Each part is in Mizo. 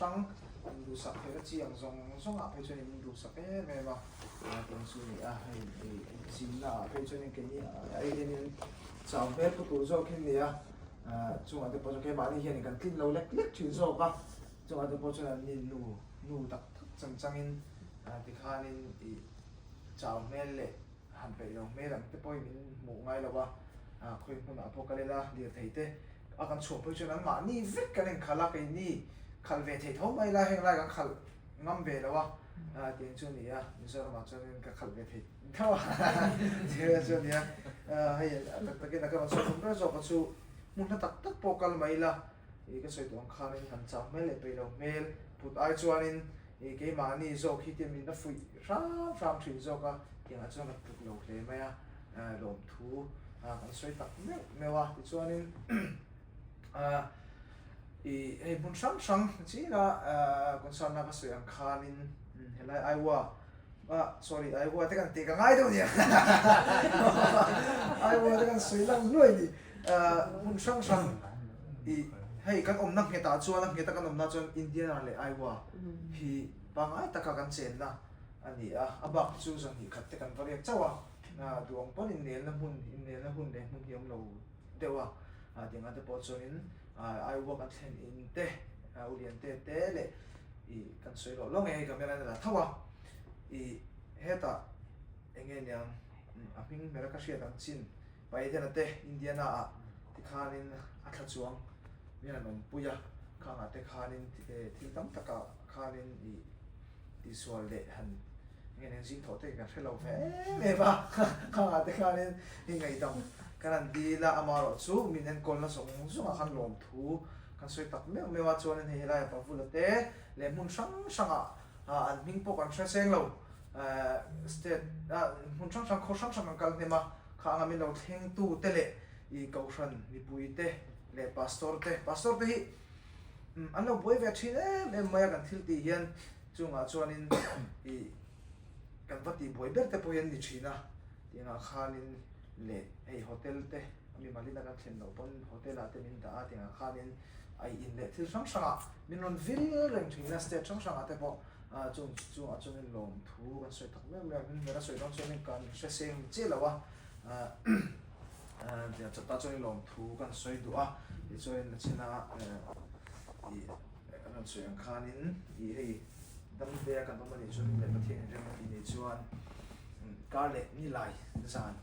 hrang induhsak theihna chi ang zawng zawngah phei chuan in induhsak em em a, tiang chu a ni a, hei zinna ah phei chuan keini ai hianin chau hmel pu tur zawk hi a ni a, chungah te pawh chuan keimahni hian kan tlin lo lek lek thin zawk a, chungah te pawh chuan an ni nu nu tak tak chang changin tikhanin ih chau hmel leh han peih lo hmel ang te pawhin min hmuh ngai lo a, khawi hmunah pawh kal ila lirthei te a kan chhuah pawh hi chuan anmahni vek kan inkhalh a, keini khalh ve thei tho mai ila heng lai kan khalh ngam ve lo a, tiang chu a ni a, Mizoramah chuanin ka khalh ve thei tho a, tiang chu a ni a, hei a tak takin a ka rawn sawi tum ber zawk a chu hmun hla tak tak pawh kal mai ila ka sawi tawh ang khanin han chau hmel leh peih lo hmel put ai chuanin Ih keimahni zawk hi te min a fuih hram hram thin zawk a, tiangah chuan ka tluk lo hle mai a, lawmthu kan sawi tak meuh meuh a, tichuanin ih hei hmun hrang hrang china concern a ka sawi ang khanin helai Iowa ah sorry Iowa te kan tih ka ngai deuh nia Iowa te kan sawi lang hluai ni hmun hrang hrang ih hei kan awmna nghetah chuan a ngheta kan awmna chuan Indiana leh Iowa hi pangngai taka kan chenna a ni a, a bak chu zanhnih khat te kan va riak chauh a, duang pawn innelna hmun innelna hun leh hmun hi a awm lo deuh a, tiangah te pawh chuanin Iowa kan thlen in te u lian te te leh ih kan sawi lawh lawng e hei camera in a la tho a, ih hetah eng nge niang a hming hmel a ka hriat ang chin. Biden-a te Indiana-ah tikhanin a thla chuang min an awmpui a, khangah te khanin thil tam takah khanin ih tihsual leh han nge nen zing thawh te kan hre lo ve em em a, khangah te khanin i ngaihdam kan han dil a, amaherawh chu min enkawlna zawng zawngah khan lawmthu kan sawi tak meuh meuh a, chuanin hei helaia Pavula te leh hmun hrang hrangah an hming pawh kan hre seng lo, state hmun hrang hrang khaw hrang hrang kan kal hnem a. Kha anga min lo thlengtu te leh i kohhran mipui te leh pastor te, pastor te hi an lo buai ve thin em em mai a kan thil tih hian chungah chuanin i kan va tih buai ber te pawh hi an ni thin a, tiangah khanin leh hei hotel te a mimal in a kan thlen loh pawn hotel ah te min dah a tiangah khanin a in leh thil hrang hrangah min rawn vil reng thin a state hrang hrangah te pawh. Chung chungah chuanin lawmthu kan sawi tak meuh meuh a, hming hmel a sawi dawn chuanin kan hre seng chiah lo a, chawta chuanin lawmthu kan sawi duh a, tichuanin nachina ih kan rawn sawi ang khanin ih hei damte a kan awm a nih chuan leh Pathian inrem a tih nih chuan kar leh nilai zan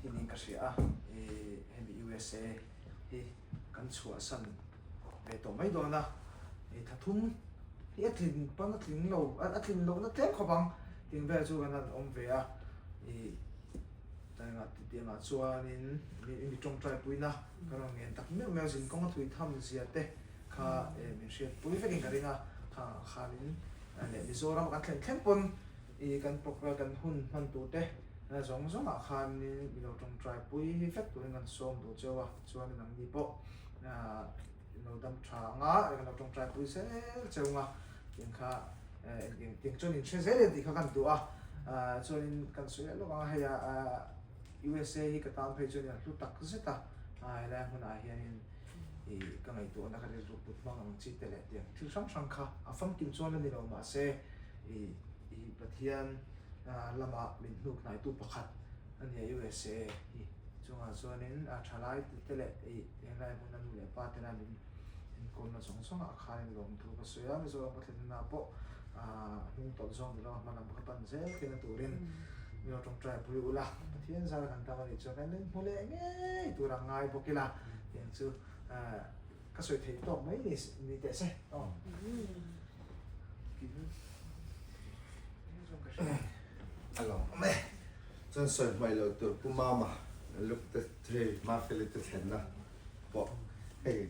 hi niin ka hria a, ih hemi USA hi kan chhuahsan ve tawh mai dawn a, ih thla thum hi a tlin pawn a tling lo a tlin lohna tlem khawp ang tih vel chu kan han awm ve a, ih engah tiangah chuanin mi tawngtai puina ka rawn ngen tak meuh meuh zin kawng a thui tham zia te kha min hriatpui vekin ka ring a, khangah khanin leh Mizoram kan thlen thleng pawn ih kan programme kan hun hman tur te zawng zawngah khanin mi lo tawngtai pui vek turin kan sawm duh cheu a. Chuanin anni pawh in lo dam tha ang a, kan lo tawngtai pui zel cheu ang a, tiang kha tiang chuan in hre zel em tih kha kan duh a, chuanin kan sawi leh lawk ang a, hei a USA hi ka tan phei chuan a hlu tak zet a, helai hmunah hianin ih ka ngaihtuahna ka rilru put hmang ang chi te leh tiang thil hrang hrang kha a famkim chuan la ni lo mahse ih Pathian lama min hnuk hnaitu pakhat a ni a USA hi. Chungah chuanin a thalai te leh ih helai hmuna nu leh pa tena min enkawlna zawng zawngah khanin lawmthu ka sawi a, Mizoram ka thlen hunah pawh ah hnung tawlh zawng ni lo a hma lam ka pan zel theihna turin Mizo tawngtai pui ula Pathian zara kan dam anih chuan kan inhmu leh ngei tur ang ngai bawk ila tiang chu ah ka sawi theih tawk mai ni ni teh se aw. A lawm awm e. Chuan sawi hmaih loh tur Pu Mama luk te hei Mafeli te thlenna pawh hei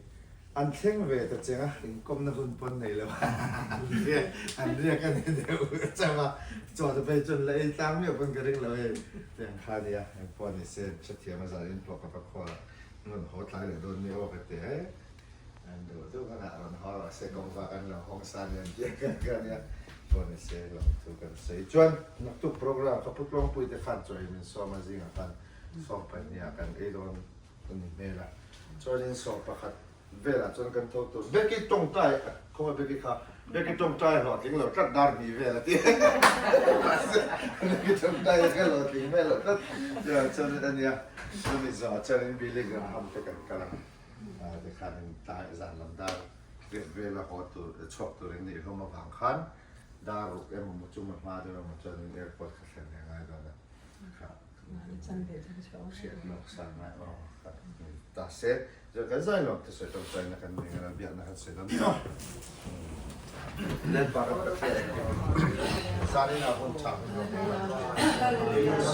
an thleng ve ta cheng a, inkawmna hun pawn nei lo an riak an riak a ni deuh chauh a, chaw te phei chuan la ei tlang miah pawn ka ring lo hei tiang kha nia engpawh ni se hrethiam a zanin pawh ka va khawl a, rawn haw tlai leh dawn nia aw ka ti he. An duh duh kan ah rawn haw rawh se kawngka kan lo hawng sa nia an ti a kan ka nia pawh ni se lo chu kan sawi chuan naktuk program ka pu tlawngpui te khan chaw ei min sawm a zingah khan sawm pahnih ah kan ei dawn a ni hmel a chuanin sawm pakhat Velah chuan kan tho tur. Becky tawngtai khawngaih Becky kha Becky tawngtai hlawhtling lo tlat dar hnih vel a ti. Mahse Becky tawngtai a kha hlawhtling vel lo tlat. Chuvang chuan a nia chumi zawhah chuanin Billy Graham te kan kal a, tikhanin tlai zan lam dar riat vela haw tur chhuak turin nih hlawm avang khan dar ruk emaw maw chuma hma deuh emaw chuanin airport kha thlen leh ngai dawn a kha. Hriat lawk sang ngai aw ta se chuan kan zai lawm te sawi tawngtaina kan nei a biakna kan sawi dawn ni aw Lalpa kan Pathian engkim zanin ah hun tha hun rawh.